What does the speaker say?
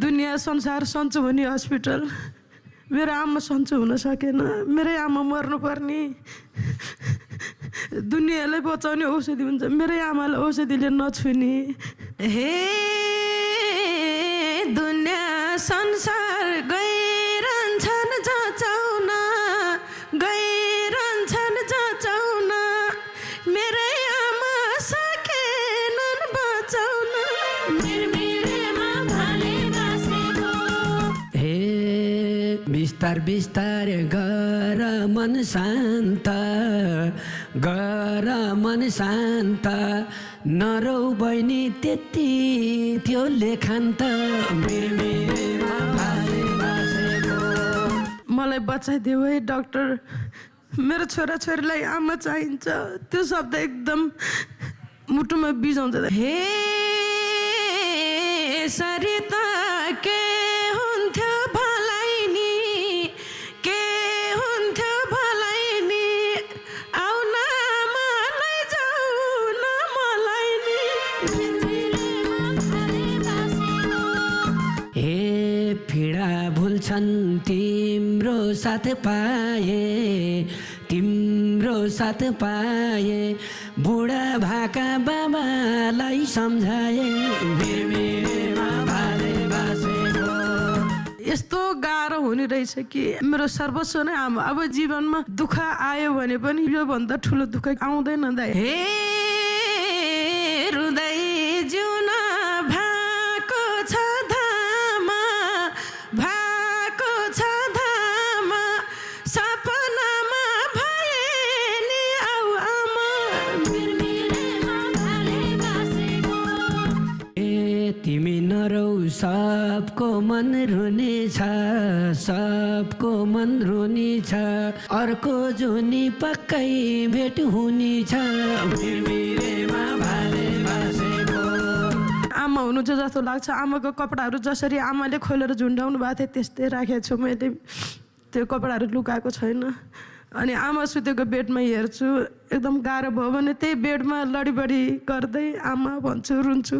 दुनियाँ संसार सन्चो हुने हस्पिटल, मेरो आमा सन्चो हुन सकेन। मेरै आमा मर्नुपर्ने, दुनियाँलाई बचाउने औषधि हुन्छ, मेरै आमालाई औषधिले नछुने। हे दुनियाँ संसार गइरहन्छन् जचाउन, गइरहन्छन् जचाउन, मेरै आमा सकेनन् बचाउन। मिरमिरेमा भाले बासेको। हे बिस्तार बिस्तार गर मन शान्त, गर मन शान्त, नरौ बहिनी त्यति थियो लेखान्त। मिरमिरेमा भाले बासेको। मलाई बचाइदेऊ है डाक्टर, मेरो छोराछोरीलाई आमा चाहिन्छ। त्यो शब्द एकदम मुटुमा बिजाउँछ। हे सरिता के हुन्थ्यो भलाइ नि, के हुन्थ्यो भलाइ नि, आउ न मलाई जाऊ न मलाई नि। हे पीडा भुल्छन् तिम्रो साथ पाए, तिम्रो साथ पाए, बुढा भाका बाबालाई सम्झाए। मिरमिरेमा भाले बासेको। यस्तो गाह्रो हुने रहेछ कि मेरो सर्वस्व नै आमा। अब जीवनमा दुःख आयो भने पनि योभन्दा ठुलो दुःख आउँदैन दाइ। हे हृदय जिउन भएको छ धामा, भएको छ धामा, सपनामा भए नि आऊ आमा। मिरमिरेमा भाले बासेको। ए तिमी नरौ सबको मन रुनेछ, सबको मन रुनेछ, अर्को जुनी पक्कै भेट हुनेछ। मिरमिरेमा भाले बासेको। आमा हुनु चाहिँ जस्तो लाग्छ। आमाको कपडाहरू जसरी आमाले खोलेर झुन्डाउनु भएको थियो त्यस्तै राखेको छु मैले। त्यो कपडाहरू लुकाएको छैन। अनि आमा सुतेको बेडमा हेर्छु, एकदम गाह्रो भयो भने त्यही बेडमा लडीबडी गर्दै आमा भन्छु, रुन्छु।